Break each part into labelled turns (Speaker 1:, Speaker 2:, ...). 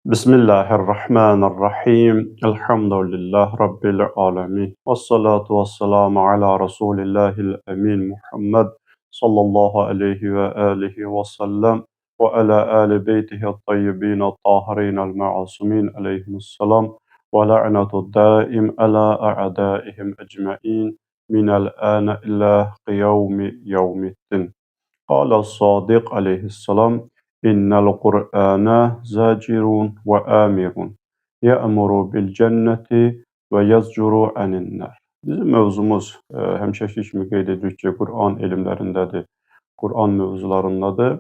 Speaker 1: Bismillahirrahmanirrahim. Elhamdülillah Rabbil alemin. Vessalatu vesselamu ala Rasulillahil emin Muhammed sallallahu aleyhi ve alihi ve sellem ve ala ali beytihi tayyibin tahirin el ma'asumin aleyhimusselam ve la'natu daim ala a'daihim ecmain minel ane ila qiyavmi yevmiddin. Qala Sadiq aleyhisselam İnnel Kur'ane zacirun ve amirun ya'muru bil cenneti ve yazcuru anin-nar. Bizim mövzumuz həmişəki kimi qeyd edirik ki, Qur'an elmlərindədir, Qur'an mövzularındadır.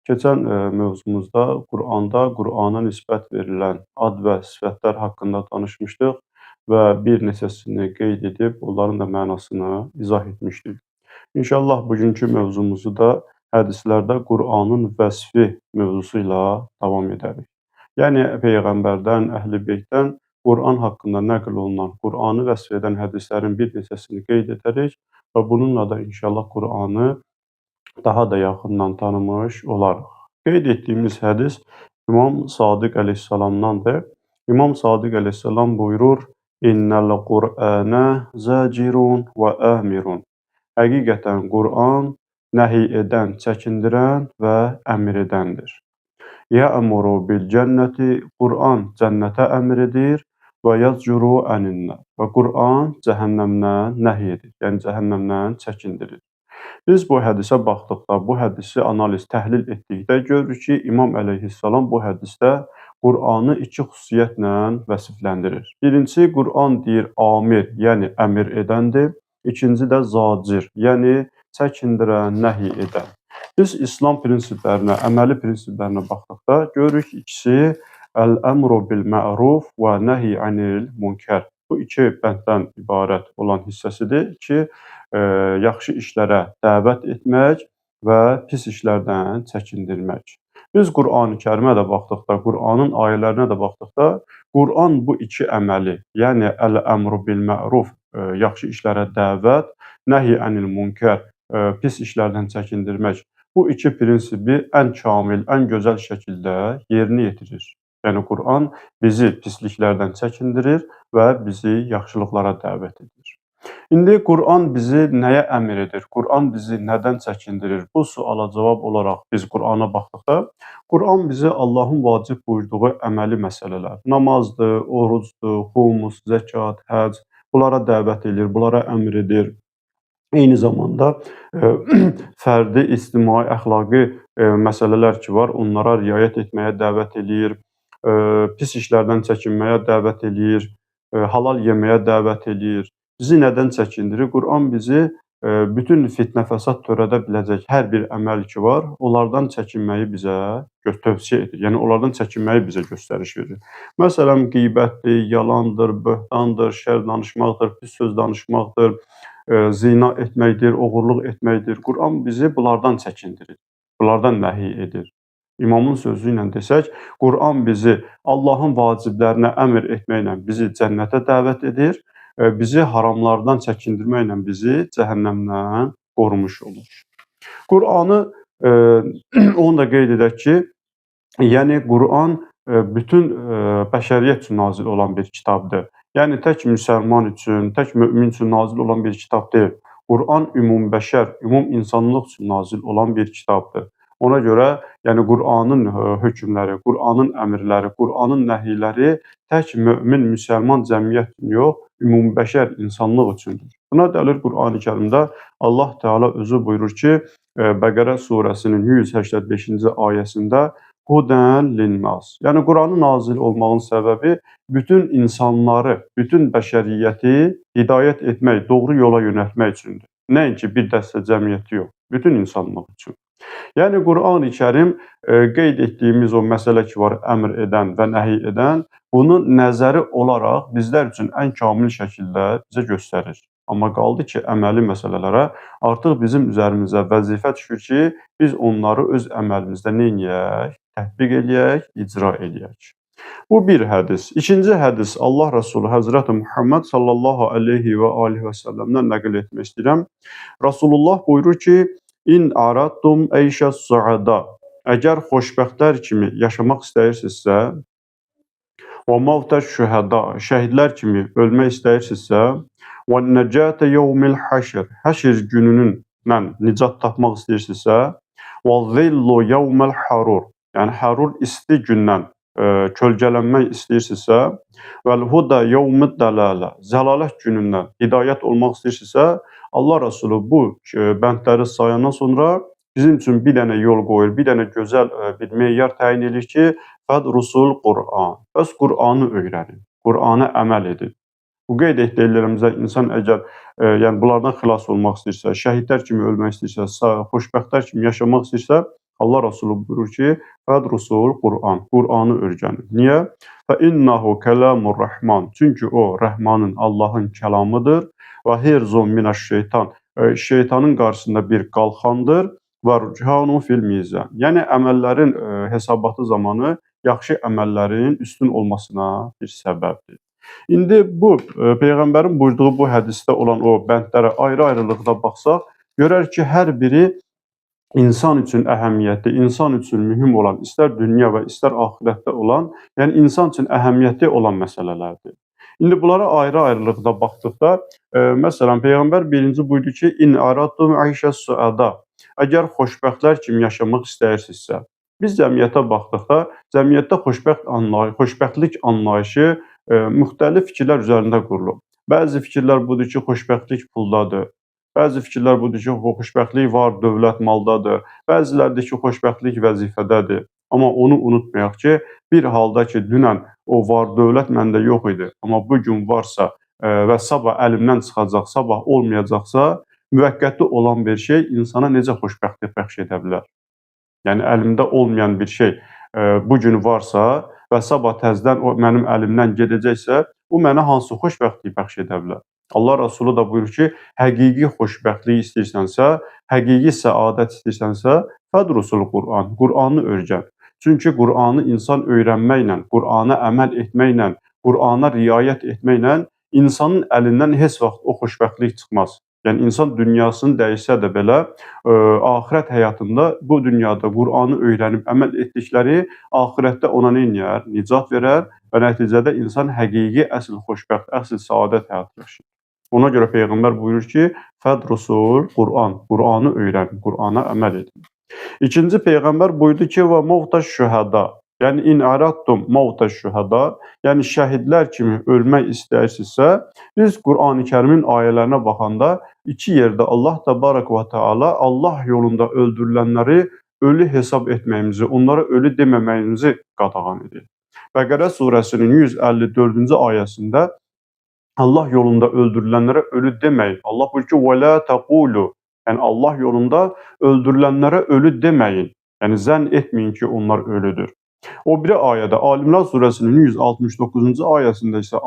Speaker 1: Keçən mövzumuzda Qur'anda Qur'ana nisbət verilən ad və sifətlər haqqında danışmışdıq və bir neçəsini qeyd edib onların da mənasını izah etmişdik. İnşallah bugünkü mövzumuzu da hədislərdə Qur'anın vəsfi mövzusu ilə davam edərik. Yəni Peyğəmbərdən, Əhl-i Beytdən Qur'an haqqında nəql olunan, Qur'anı vəsf edən hədislərin bir neçəsini qeyd edərik və bununla da inşallah Qur'anı daha da yaxından tanımış olarıq. Qeyd etdiyimiz hədis İmam Sadiq əleyhissalamdandır. İmam Sadiq əleyhissalam buyurur: "İnnel Qur'ane zacirun və amirun." Həqiqətən Qur'an nəhy edən, çəkindirən və əmr edəndir. Ya'muru bil cənnəti, Qur'an cənnətə əmr edir və yazcuru anin-nar. Və Qur'an cəhənnəmdən nəhy edir, yəni cəhənnəmdən çəkindirir. Biz bu hədisə baxdıqda, bu hədisi analiz, təhlil etdikdə görürük ki, İmam əleyhissalam bu hədisdə Qur'anı iki xüsusiyyətlə vəsifləndirir. Birincisi, Qur'an deyir amir, yəni əmr edəndir. İkinci də zacir, yəni çəkindirən, nəhy edən. Biz İslam prinsiplərinə, əməli prinsiplərinə baxdıqda görürük ki, ikisi əl-əmru bil ma'ruf və nəhy anil münkər. Bu iki bənddən ibarət olan hissəsidir ki, yaxşı işlərə dəvət etmək və pis işlərdən çəkindirmək. Biz Qur'an-ı Kərimə də baxdıqda, Qur'anın ayələrinə də baxdıqda, Qur'an bu iki əməli, yəni əl-əmru bil ma'ruf, yaxşı işlərə dəvət, nəhy anil münkər, pis işlərdən çəkindirmək, bu iki prinsipi ən kamil, ən gözəl şəkildə yerinə yetirir. Yəni Qur'an bizi pisliklərdən çəkindirir və bizi yaxşılıqlara dəvət edir. İndi Qur'an bizi nəyə əmr edir? Qur'an bizi nədən çəkindirir? Bu suala cavab olaraq biz Qur'ana baxdıqda, Qur'an bizi Allahın vacib buyurduğu əməli məsələlər, namazdır, orucdur, xumus, zəkat, həcc, bunlara dəvət edir, bunlara əmr edir. Eyni zamanda fərdi, ictimai, əxlaqi məsələlər ki var, onlara riayət etməyə dəvət eləyir, pis işlərdən çəkinməyə dəvət eləyir, halal yeməyə dəvət eləyir. Bizi nədən çəkindirir? Qur'an bizi bütün fitnə, fəsad törədə biləcək hər bir əməl ki var, onlardan çəkinməyi bizə tövsiyə edir. Yəni onlardan çəkinməyi bizə göstəriş verir. Məsələn, qeybətdir, yalandır, böhtandır, şər danışmaqdır, pis söz danışmaqdır, zina etməkdir, oğurluq etməkdir. Qur'an bizi bunlardan çəkindirir, bunlardan nəhy edir. İmamın sözü ilə desək, Qur'an bizi Allahın vaciblərinə əmr etməklə bizi cənnətə dəvət edir, bizi haramlardan çəkindirməklə bizi cəhənnəmdən qorumuş olur. Qur'anı onu da qeyd edək ki, yəni Qur'an bütün bəşəriyyət üçün nazil olan bir kitabdır. Yəni tək müsəlman üçün, tək mömin üçün nazil olan bir kitab deyil. Qur'an ümum bəşər, ümum insanlıq üçün nazil olan bir kitabdır. Ona görə, yəni Qur'anın hökmləri, Qur'anın əmrləri, Qur'anın nəhiyləri tək mömin, müsəlman cəmiyyət üçün yox, ümum bəşər, insanlıq üçündür. Buna dəlil Qur'an-ı Kərimdə Allah Teala özü buyurur ki, Bəqərə surəsinin 185-ci ayəsində Hudən linnas. Yəni Qur'anın nazil olmağın səbəbi bütün insanları, bütün bəşəriyyəti hidayət etmək, doğru yola yönəltmək üçündür. Nəinki bir dəstə cəmiyyəti yox, bütün insanlıq üçün. Yəni Qur'an-ı Kərim qeyd etdiyimiz o məsələ ki var, əmr edən və nəhy edən, bunu nəzəri olaraq bizlər üçün ən kamil şəkildə bizə göstərir. Amma qaldı ki, əməli məsələlərə artıq bizim üzərimizə vəzifə düşür ki, biz onları öz əməlimizdə nə eləyək? Tətbiq eləyək, icra eləyək. Bu bir hədis. İkinci hədis Allah Rəsulu Həzrəti Muhammed sallallahu aleyhi və alihi və səlləmdən nəql etmək istəyirəm. Rasulullah buyurur ki, İn aradtum eyşə suada. Əgər xoşbəxtlər kimi yaşamaq istəyirsinizsə, Və mavtə şühəda, şəhidlər kimi ölmək istəyirsinizsə, və nəcətə yevmil həşr, həşr gününün nicat tapmaq istəyirsinizsə, və zillu yevməl harur, yəni hərur isti gündən kölgələnmək istəyirsinizsə, vəl huda yevmid dələlə, zəlalət günündən hidayət olmaq istəyirsinizsə, Allah Resulü bu bəndləri sayandan sonra bizim üçün bir dənə yol qoyur, bir dənə gözəl bir meyar təyin edir ki, fədrusul Qur'an. Bəs Qur'anı öyrənin, Qur'ana əməl edin. Bu qeyd etdiklərimizə insan əgər yəni bunlardan xilas olmaq istəyirsə, şəhidlər kimi ölmək istəyirsə, xoşbəxtlər kimi yaşamaq istəyirsə, Allah Resulü buyurur ki, fədrusul Qur'an, Qur'anı öyrənin. Niyə? Fə innahu kəlamur Rəhman. Çünki o Rəhmanın, Allahın kəlamıdır və hirzun minəş-şeytan. Şeytanın qarşısında bir qalxandır və ruchanun fil mizan. Yəni əməllərin hesabatı zamanı yaxşı əməllərin üstün olmasına bir səbəbdir. İndi bu peyğəmbərin buyurduğu bu hədisdə olan o bəndlərə ayrı-ayrılıqda baxsaq, görər ki, hər biri insan üçün əhəmiyyətli, insan üçün mühüm olan, istər dünya və istər axirətdə olan, yəni insan üçün əhəmiyyətli olan məsələlərdir. İndi bunlara ayrı-ayrılıqda baxdıqda, məsələn, peyğəmbər birinci buyurdu ki, in aradtum ayşə suada. Əgər xoşbəxtlər kimi yaşamaq istəyirsinizsə, biz cəmiyyətə baxdıqda, cəmiyyətdə xoşbəxtlik anlayışı müxtəlif fikirlər üzərində qurulub. Bəzi fikirlər budur ki, xoşbəxtlik puldadır. Bəzi fikirlər budur ki, xoşbəxtlik var, dövlət maldadır. Bəzilərdir ki, xoşbəxtlik vəzifədədir. Amma onu unutmayaq ki, bir halda ki, dünən o var dövlət məndə yox idi, amma bu gün varsa və sabah əlimdən çıxacaq, sabah olmayacaqsa, müvəqqəti olan bir şey insana necə xoşbəxtlik bəxş edə bilər? Yəni əlimdə olmayan bir şey bu gün varsa və sabah təzədən o mənim əlimdən gedəcəksə, o mənə hansı xoşbəxtlik bəxş edə bilər? Allah Resulü da buyurur ki, həqiqi xoşbəxtlik istəyirsənsə, həqiqi səadət istəyirsənsə, fədrusul Qur'an, Qur'anı öyrən. Çünki Qur'anı insan öyrənməklə, Qur'ana əməl etməklə, Qur'ana riayət etməklə insanın əlindən heç vaxt o xoşbəxtlik çıxmaz. Yəni insan dünyasını dəyişsə də belə, axirət həyatında bu dünyada Qur'anı öyrənib əməl etdikləri axirətdə ona nə eləyər? Nicat verər və nəticədə insan həqiqi əsl xoşbəxt, əsl səadət həyatı yaşayır. Ona görə peyğəmbər buyurur ki, fədrusul Qur'an, Qur'anı öyrənin, Qur'ana əməl edin. İkinci peyğəmbər buyurdu ki, və mövtə şühəda. Yəni in aradtum mövtə şühəda, yəni şəhidlər kimi ölmək istəyirsinizsə, biz Qur'an-ı Kərimin ayələrinə baxanda iki yerdə Allah Təbarək və Teala Allah yolunda öldürülənləri ölü hesab etməyimizi, onlara ölü deməməyimizi qadağan edir. Bəqərə surəsinin 154-cü ayəsində Allah yolunda öldürülənlərə ölü deməyin. Allah buyurur ki, "Və la taqulu." Yəni Allah yolunda öldürülənlərə ölü deməyin. Yəni zənn etməyin ki, onlar ölüdür. O biri ayədə Ali İmran surəsinin 169-cu ayəsində isə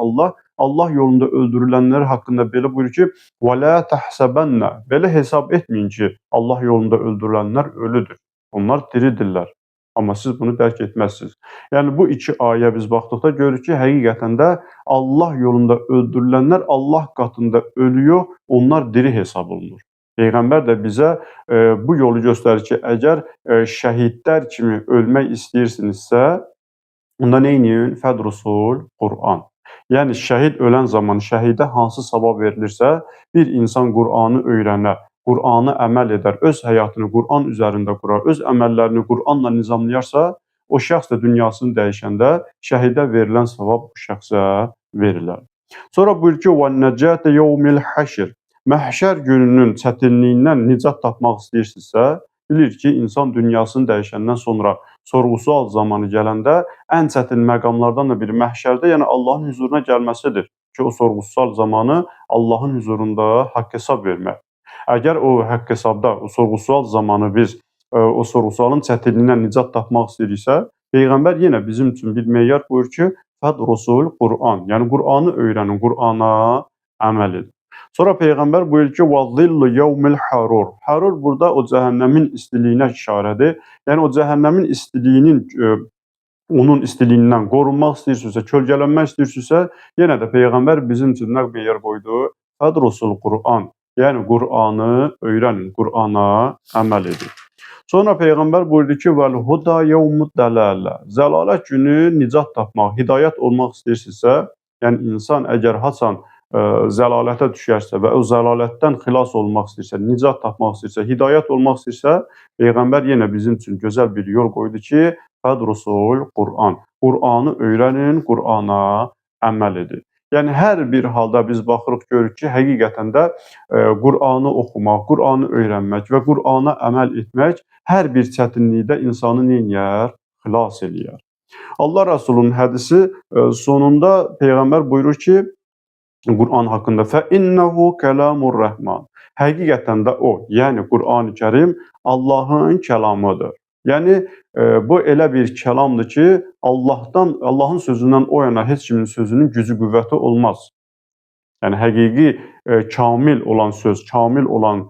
Speaker 1: Allah yolunda öldürülənlər haqqında belə buyurur ki, "Və la tahsabənə." Belə hesab etməyin ki, Allah yolunda öldürülənlər ölüdür. Onlar diridirlər. Amma siz bunu dərk etməzsiniz. Yəni bu iki ayə biz baxdıqda görürük ki, həqiqətən də Allah yolunda öldürülənlər Allah qatında ölü yox, onlar diri hesab olunur. Peyğəmbər də bizə bu yolu göstərir ki, əgər şəhidlər kimi ölmək istəyirsinizsə, onda nə eləyin? Fədrusul Qur'an. Yəni şəhid ölən zaman şəhidə hansı savab verilirsə, bir insan Qur'anı öyrənər, Qur'anı əməl edər, öz həyatını Qur'an üzərində qurar, öz əməllərini Qur'anla nizamlayarsa, o şəxs də dünyasını dəyişəndə şəhidə verilən savab bu şəxsə verilər. Sonra buyurur ki, "Və nəcətə yevmil həşr." Məhşər gününün çətinliyindən nicat tapmaq istəyirsinizsə, bilir ki, insan dünyasını dəyişəndən sonra sorğu-sual zamanı gələndə ən çətin məqamlardan da biri məhşərdə, yəni Allahın hüzuruna gəlməsidir ki, o sorğu-sual zamanı Allahın hüzurunda haqq hesab vermək. Əgər o haqq hesabda, o sorğu-sual zamanı biz o sorğu-sualın çətinliyindən nicat tapmaq istəyiriksə, Peyğəmbər yenə bizim üçün bir meyar qoyur ki, fədrusul Qur'an, yəni Qur'anı öyrənin, Qur'ana əməl edin. Sonra Peyğəmbər buyurur ki, "Və zillu yevmil harur." Harur burada o cəhənnəmin istiliyinə işarədir. Yəni o cəhənnəmin istiliyinin onun istiliyindən qorunmaq istəyirsinizsə, kölgələnmək istəyirsinizsə, yenə də Peyğəmbər bizim üçün nə meyar qoydu? Fədrusul Qur'an. Yəni Qur'anı öyrənin, Qur'ana əməl edin. Sonra Peyğəmbər buyurdu ki, "Vəl huda yevmud dalalə." Zəlalət günü nicat tapmaq, hidayət olmaq istəyirsinizsə, yəni insan əgər haçan zəlalətə düşərsə və o zəlalətdən xilas olmaq istəyirsə, nicat tapmaq istəyirsə, hidayət olmaq istəyirsə, Peyğəmbər yenə bizim üçün gözəl bir yol qoydu ki, fədrusul Qur'an. Qur'anı öyrənin, Qur'ana əməl edin. Yəni hər bir halda biz baxırıq, görürük ki, həqiqətən də Qur'anı oxumaq, Qur'anı öyrənmək və Qur'ana əməl etmək hər bir çətinlikdə insanı neyniyər? Xilas eləyər. Allah Rasulunun hədisi sonunda Peyğəmbər buyurur ki, Qur'an haqqında fə innehu kəlamur rəhman. Həqiqətən də o, yəni Qur'an-ı Kərim Allahın kəlamıdır. Yəni bu elə bir kəlamdır ki, Allahdan, Allahın sözündən o yana heç kimin sözünün gücü, qüvvəti olmaz. Yəni həqiqi kamil olan söz, kamil olan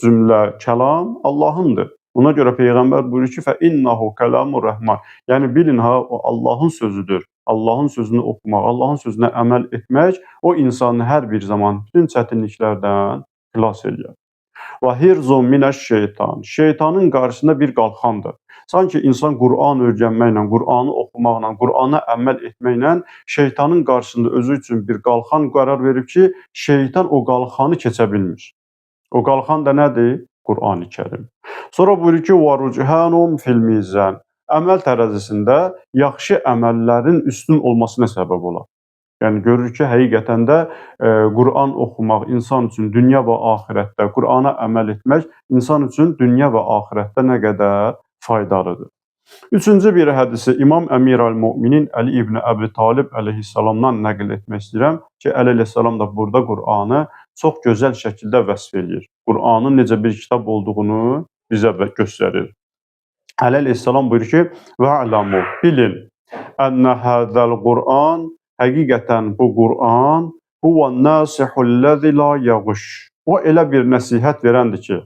Speaker 1: cümlə, kəlam Allahındır. Ona görə Peyğəmbər buyurur ki, fə innehu kəlamur rəhman. Yəni bilin ha, o Allahın sözüdür. Allahın sözünü oxumaq, Allahın sözünə əməl etmək o insanı hər bir zaman bütün çətinliklərdən xilas eləyər. Və hirzun minəş-şeytan. Şeytanın qarşısında bir qalxandır. Sanki insan Qur'an öyrənməklə, Qur'anı oxumaqla, Qur'ana əməl etməklə şeytanın qarşısında özü üçün bir qalxan qərar verib ki, şeytan o qalxanı keçə bilmir. O qalxan da nədir? Qur'an-ı Kərim. Sonra buyurur ki, və ruchanum fil mizan. Əməl tərəzisində yaxşı əməllərin üstün olmasına səbəb olar. Yəni görürük ki, həqiqətən də Qur'an oxumaq insan üçün dünya və axirətdə, Qur'ana əməl etmək insan üçün dünya və axirətdə nə qədər faydalıdır. Üçüncü bir hədisi İmam Əmir əl-Müminin Əli ibn Əbi Talib əleyhissalamdan nəql etmək istəyirəm ki, Əli əleyhissalam da burada Qur'anı çox gözəl şəkildə vəsf eləyir. Qur'anın necə bir kitab olduğunu bizə göstərir. Əli əleyhissalam buyurur ki, "Və'ləmu, bilin, ənə hadzal Qur'an, həqiqətən bu Qur'an huven-nasihu'l-lezî la yağuş." O elə bir nəsihət verəndir ki,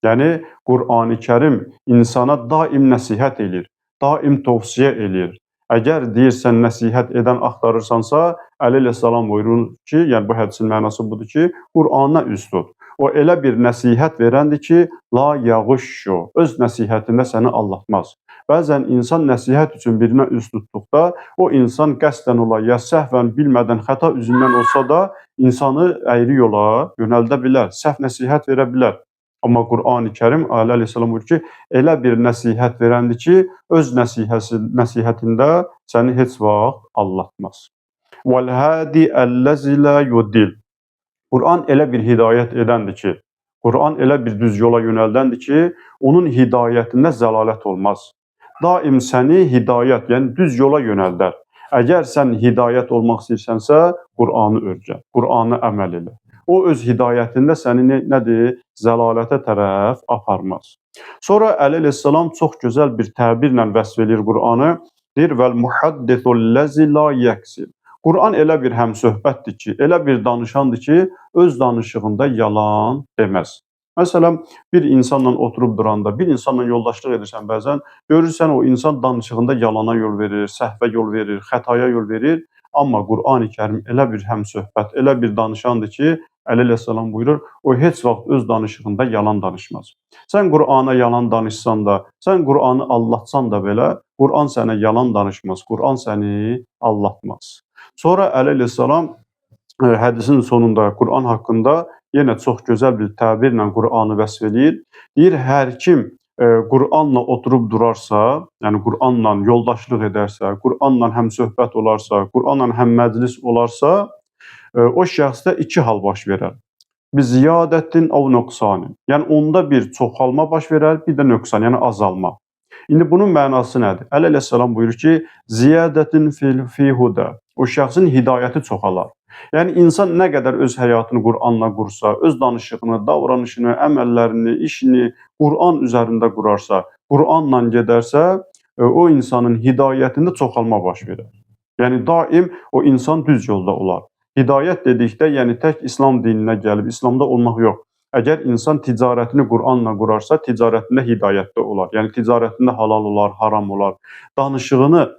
Speaker 1: yəni Qur'an-ı Kərim insana daim nəsihət eləyir, daim tövsiyə eləyir. Əgər deyirsən nəsihət edən axtarırsansa, Əli əleyhissalam buyurur ki, yəni bu hədisin mənası budur ki, Qur'ana üz tut. O elə bir nəsihət verəndir ki, la yağuşşu, öz nəsihətində səni aldatmaz. Bəzən insan nəsihət üçün birinə üz tutduqda, o insan qəsdən ola ya səhvən bilmədən xəta üzündən olsa da insanı əyri yola yönəldə bilər, səhv nəsihət verə bilər. Amma Qur'an-ı Kərim Əli əleyhissalam buyurur ki, elə bir nəsihət verəndir ki, öz nəsihətində səni heç vaxt aldatmaz. Vəl-hadi əlləzi la yudil. Qur'an elə bir hidayət edəndir ki, Qur'an elə bir düz yola yönəldəndir ki, onun hidayətində zəlalət olmaz. Daim səni hidayət, yəni düz yola yönəldər. Əgər sən hidayət olmaq istəyirsənsə, Qur'anı öyrən, Qur'anı əməl elə. O öz hidayətində səni nədir? Zəlalətə tərəf aparmaz. Sonra Əli əleyhissalam çox gözəl bir təbirlə vəsf eləyir Qur'anı. Deyir: "Vəl muhaddisu'l-lezi la yeksib." Qur'an elə bir həmsöhbətdir ki, elə bir danışandır ki, öz danışığında yalan deməz. Məsələn, bir insanla oturub duranda, bir insanla yoldaşlıq edirsən bəzən, görürsən o insan danışığında yalana yol verir, səhvə yol verir, xətaya yol verir. Amma Qur'an-ı Kərim elə bir həmsöhbət, elə bir danışandır ki, Əli əleyhissalam buyurur, o heç vaxt öz danışığında yalan danışmaz. Sən Qur'ana yalan danışsan da, sən Qur'anı aldatsan da belə, Qur'an sənə yalan danışmaz, Qur'an səni aldatmaz. Sonra Əli əleyhissalam hədisin sonunda Qur'an haqqında yenə çox gözəl bir təbirlə Qur'anı vəsf eləyir. Deyir, hər kim Qur'anla oturub durarsa, yəni Qur'anla yoldaşlıq edərsə, Qur'anla həmsöhbət olarsa, Qur'anla həmməclis olarsa, o şəxsdə iki hal baş verər. Bir ziyadətin av nöqsanin. Yəni onda bir çoxalma baş verər, bir də nöqsan, yəni azalma. İndi bunun mənası nədir? Əli əleyhissalam buyurur ki, ziyadətin fi huda. O şəxsin hidayəti çoxalar. Yəni insan nə qədər öz həyatını Qur'anla qursa, öz danışığını, davranışını, əməllərini, işini Qur'an üzərində qurarsa, Qur'anla gedərsə, o insanın hidayətində çoxalma baş verər. Yəni daim o insan düz yolda olar. Hidayət dedikdə, yəni tək İslam dininə gəlib, İslamda olmaq yox. Əgər insan ticarətini Qur'anla qurarsa, ticarətində hidayətdə olar. Yəni ticarətində halal olar, haram olar. Danışığını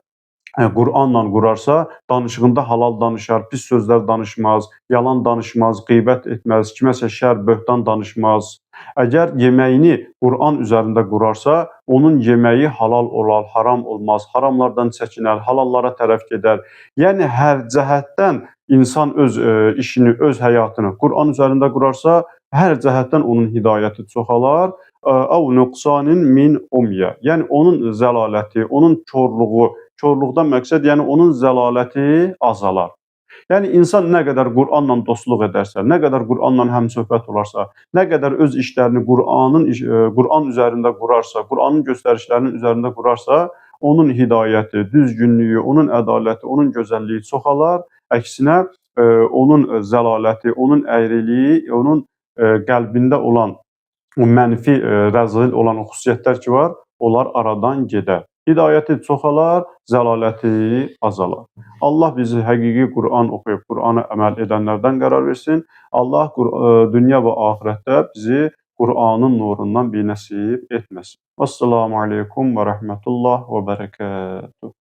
Speaker 1: Qur'anla qurarsa, danışığında halal danışar, pis sözlər danışmaz, yalan danışmaz, qeybət etməz, kiməsə şər, böhtan danışmaz. Əgər yeməyini Qur'an üzərində qurarsa, onun yeməyi halal olar, haram olmaz, haramlardan çəkinər, halallara tərəf gedər. Yəni hər cəhətdən insan öz işini, öz həyatını Qur'an üzərində qurarsa, hər cəhətdən onun hidayəti çoxalar. Əv nuqsanin min umya. Yəni onun zəlaləti, onun korluğu, korluqdan məqsəd yəni onun zəlaləti azalar. Yəni insan nə qədər Qur'anla dostluq edərsə, nə qədər Qur'anla həmsöhbət olarsa, nə qədər öz işlərini Qur'an üzərində qurarsa, Qur'anın göstərişlərinin üzərində qurarsa, onun hidayəti, düzgünlüyü, onun ədaləti, onun gözəlliyi çoxalar. Əksinə onun zəlaləti, onun əyriliyi, onun qəlbində olan o mənfi, rəzil olan o xüsusiyyətlər ki var, onlar aradan gedər. Hidayəti çoxalar, zəlaləti azalar. Allah bizi həqiqi Qur'an oxuyub Qur'ana əməl edənlərdən qərar versin. Allah dünya və axirətdə bizi Qur'anın nurundan binəsib etməsin. Vəssalamu aleykum və rəhmətullah və bərəkətuh.